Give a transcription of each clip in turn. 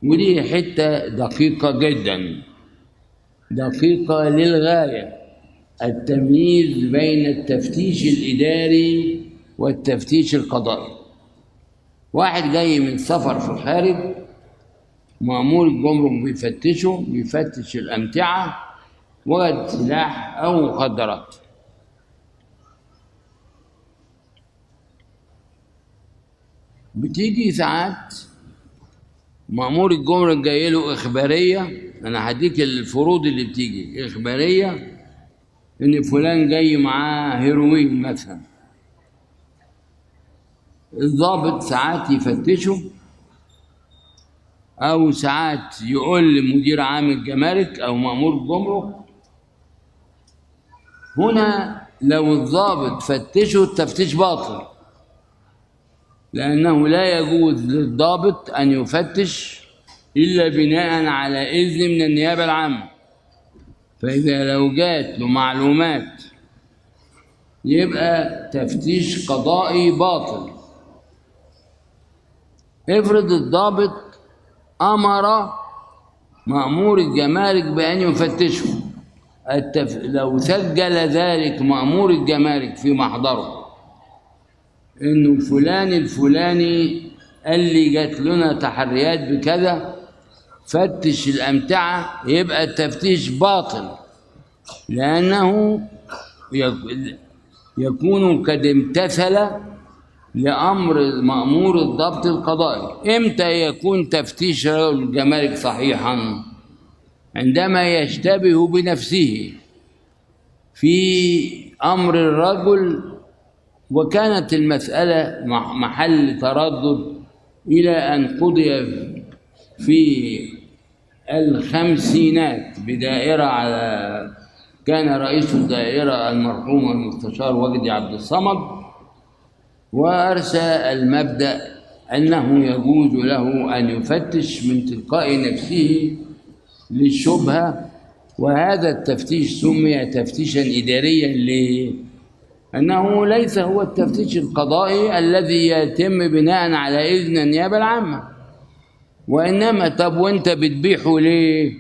ودي حتة دقيقة جدا، دقيقة للغاية، التمييز بين التفتيش الإداري والتفتيش القضائي. واحد جاي من سفر في الخارج، مأمور الجمرك بيفتشه، بيفتش الأمتعة، وجد سلاح أو مخدرات. بتيجي ساعات مأمور الجمرك جاي له إخبارية، أنا هديك الفروض اللي بتيجي إخبارية إن فلان جاي معاه هيروين مثلا. الضابط ساعات يفتشه، أو ساعات يقول لمدير عام الجمارك أو مأمور الجمرك. هنا لو الضابط فتشه التفتيش باطل، لأنه لا يجوز للضابط أن يفتش إلا بناء على إذن من النيابة العامة. فإذا لو جات له معلومات يبقى تفتيش قضائي باطل. افرض الضابط أمر مأمور الجمارك بأن يفتشه، لو سجل ذلك مأمور الجمارك في محضره إنه فلان الفلاني قال لي جات لنا تحريات بكذا، فتش الأمتعة، يبقى التفتيش باطل، لأنه يكون قد امتثل لأمر مأمور الضبط القضائي. إمتى يكون تفتيش رجل الجمارك صحيحا؟ عندما يشتبه بنفسه في أمر الرجل، وكانت المسألة محل تردد إلى أن قضي في الخمسينات بدائرة على كان رئيس الدائرة المرحوم المستشار وجدي عبد الصمد، وأرسى المبدأ أنه يجوز له أن يفتش من تلقاء نفسه للشبهة، وهذا التفتيش سمي تفتيشا إداريا لأنه ليس هو التفتيش القضائي الذي يتم بناء على إذن النيابة العامة، وإنما طب وأنت بتبيحه ليه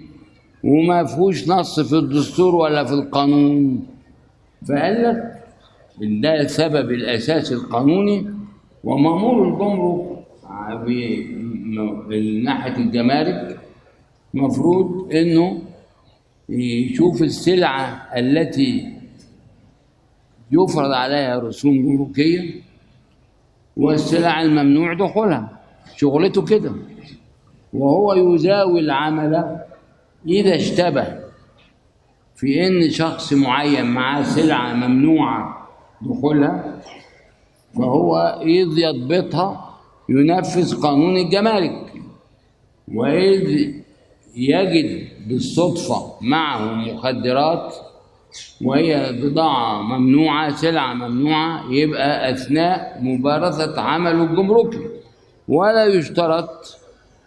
وما فيهوش نص في الدستور ولا في القانون؟ فقال لك إن ده السبب الأساسي القانوني. ومأمور الجمرك من ناحية الجمارك مفروض إنه يشوف السلعة التي يفرض عليها رسوم جمركية والسلع الممنوع دخولها، شغلته كده، وهو يزاول العمل إذا اشتبه في إن شخص معين معاه سلعة ممنوعة دخولها، فهو إذ يضبطها ينفذ قانون الجمارك، وإذ يجد بالصدفة معه مخدرات وهي بضاعة ممنوعة، سلعة ممنوعة، يبقى أثناء مبارزة عمله الجمركي. ولا يشترط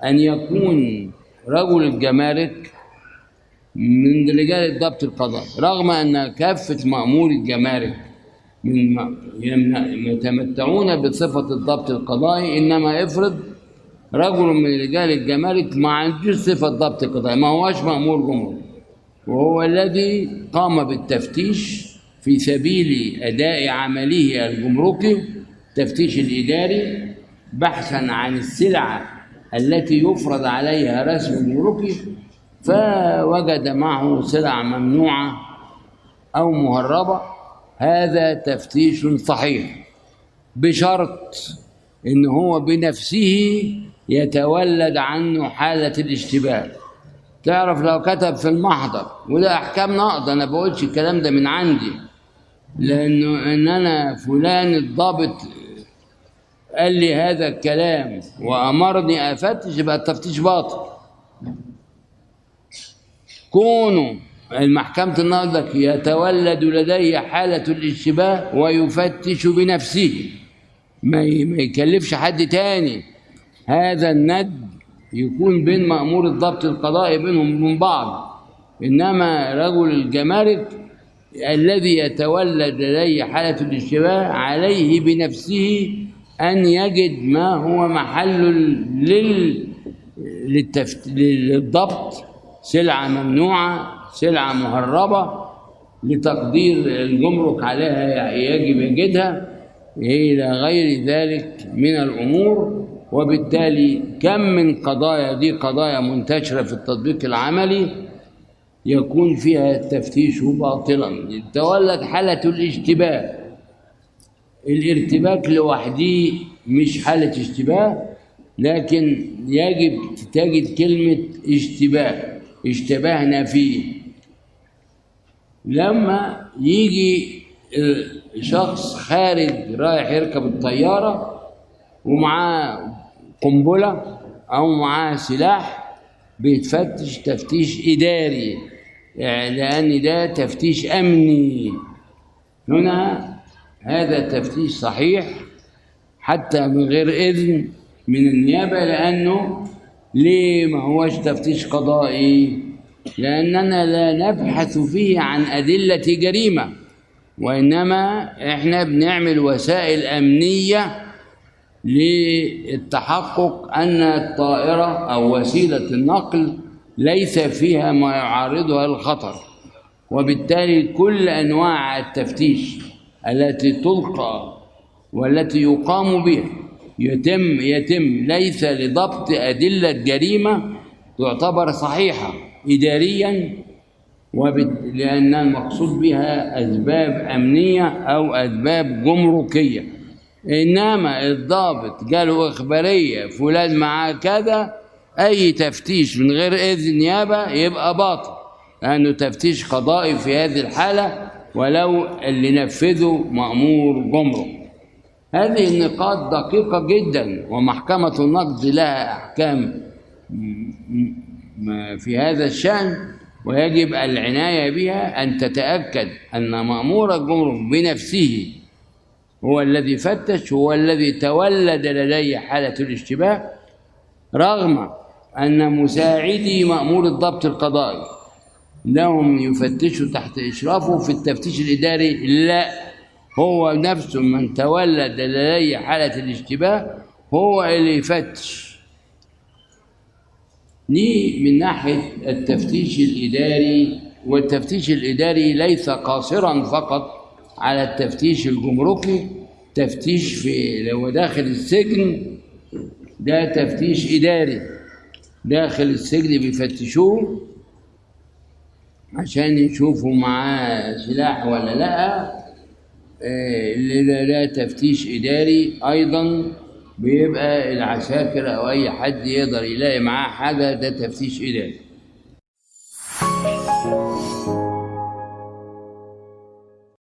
أن يكون رجل الجمارك من رجال الضبط القضائي، رغم أن كافة مأمور الجمارك من يتمتعون بصفة الضبط القضائي، إنما افرض رجل من رجال الجمارك ما عندوش صفة ضبط القضائي، ما هوش مأمور جمرك، وهو الذي قام بالتفتيش في سبيل أداء عمله الجمركي، التفتيش الإداري، بحثا عن السلعة التي يفرض عليها رسم جمركي، فوجد معه سلع ممنوعة أو مهربة. هذا تفتيش صحيح، بشرط إن هو بنفسه يتولد عنه حالة الاشتباه. تعرف لو كتب في المحضر، وده أحكام نقض، أنا بقولش الكلام ده من عندي، لأنه إن أنا فلان الضابط قال لي هذا الكلام وأمرني أفتش، يبقى التفتيش باطل. كونه المحكمة النقض يتولد لديه حالة الاشتباه ويفتش بنفسه، ما يكلفش حد تاني. هذا الند يكون بين مأمور الضبط القضائي بينهم من بعض، إنما رجل الجمارك الذي يتولد لديه حالة الاشتباه عليه بنفسه أن يجد ما هو محل للضبط سلعة ممنوعة، سلعة مهربة، لتقدير الجمرك عليها يجب يجدها، إلى غير ذلك من الأمور. وبالتالي كم من قضايا، دي قضايا منتشرة في التطبيق العملي، يكون فيها التفتيش باطلا. تولد حالة الاشتباه، الارتباك لوحده مش حالة اشتباه، لكن يجب تجد كلمة اشتباه، اشتبهنا فيه. لما يجي شخص خارج رايح يركب الطيارة ومعاه قنبلة أو معاه سلاح، بيتفتش تفتيش إداري، لأن ده تفتيش أمني. هنا هذا تفتيش صحيح حتى من غير إذن من النيابة، لأنه ليه ما هوش تفتيش قضائي؟ لأننا لا نبحث فيه عن أدلة جريمة، وإنما إحنا بنعمل وسائل أمنية للتحقق أن الطائرة أو وسيلة النقل ليس فيها ما يعارضها الخطر. وبالتالي كل أنواع التفتيش التي تلقى والتي يقام بها يتم ليس لضبط أدلة جريمة تعتبر صحيحة إداريا، لأن المقصود بها أسباب أمنية أو أسباب جمركية. إنما الضابط قالوا إخبارية فلان معاه كذا، أي تفتيش من غير إذن نيابة يبقى باطل، لأنه تفتيش قضائي في هذه الحالة، ولو اللي نفذه مأمور جمرك. هذه النقاط دقيقة جدا، ومحكمة النقد لها أحكام في هذا الشأن، ويجب العناية بها، أن تتأكد أن مأمور الجمرك بنفسه هو الذي فتش، هو الذي تولد لديه حالة الاشتباه، رغم أن مساعدي مأمور الضبط القضائي لهم يفتشوا تحت إشرافه في التفتيش الإداري، لا، هو نفسه من تولد لديه حالة الاشتباه هو اللي يفتش. دي من ناحية التفتيش الإداري. والتفتيش الإداري ليس قاصرا فقط على التفتيش الجمركي، تفتيش في لو داخل السجن ده تفتيش إداري، داخل السجن بيفتشوه عشان يشوفوا معاه سلاح ولا لا، لا تفتيش إداري أيضا، بيبقى العساكر أو أي حد يقدر يلاقي معاه حاجة، ده تفتيش إداري.